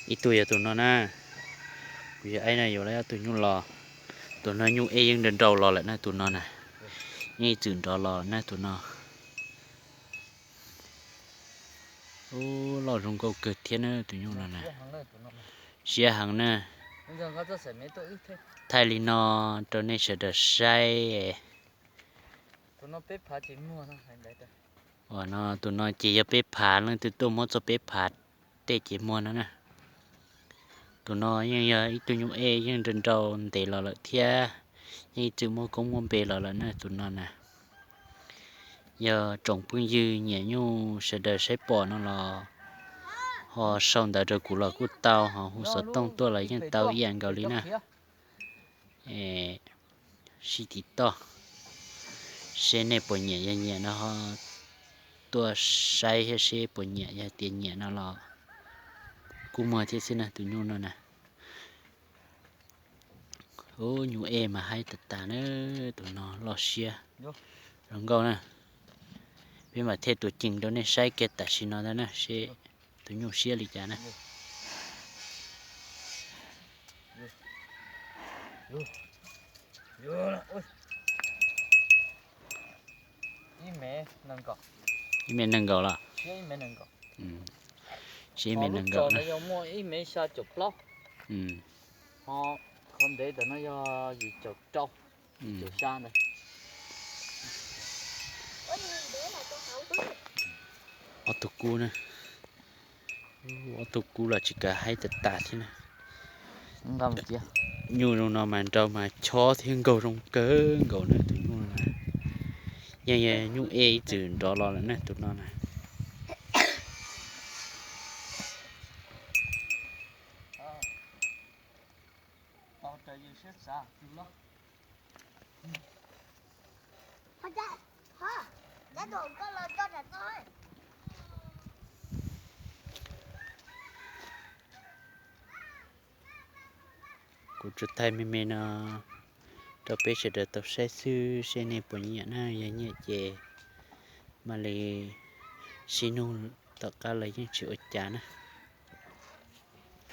Ib tug yog tus no na, kuv yog aib na, yuav lawm ob tug nyuj los. Tus no nyuj ej yeej nrau nrau los lawm na tus no na, yeej txwm nrov los na tus no. Ub, loj zoo nkauj kawg thiab na tus nyuj no na. Siab heev na. Thaij li no rau nej sawv daws saib. Ua no tus no ces yog peb phav, leej twg tuaj muab txoj peb phav tej ces muag no na. Tus no yeej yog ib tug nyuj ej yeej nrau nrau ntev los lawm thiab, yeej txwm muaj koob muaj npe los lawm na tus no na. Yog tsoom phooj ywg nyiam nyuj sawv daws saib pom no los ho sau ntawv rau kuv los kuj tau, ho hu xov tooj tuaj los yeej tau ib yam nkaus li na. Sib tiv toj seb nej puas nyiam, yog nyiam no ho tuaj saib thiab seb puas nyiam, yog tias nyiam no los kuj muag thiab xwb na tus nyuj no na. Ub, nyuj ej mas haib tas tas na, tus no loj siab zoo nkauj na. Peb mam thiaj tuav ceev rau nej saib kiag tam sim no ntag na seb tus nyuj siab li cas na. Ib mev nees nkaum los? Siab ib mev nees nkaum. Ib mev xya caum plaub. Ho qhov ntev ntawm no yog yim caum rau, yim caum xya ntawd. Ob tug kub na, ob tug kub los tsis kav haib tas tas thiab na. Nyuj zoo no mas nrau mas chob thiab nkaug zoo kawg nkaus na tus nyuj no na. Yeej yog nyuj ej ib txwm nrov los lawm na tus no na. Kuv tsuas thaij me me no rau peb sawv daws tau saib xwb, seb nej puas nyiam na. Yog nyiam ces mam li sib nug tom qab los yeej tsis ua cas na.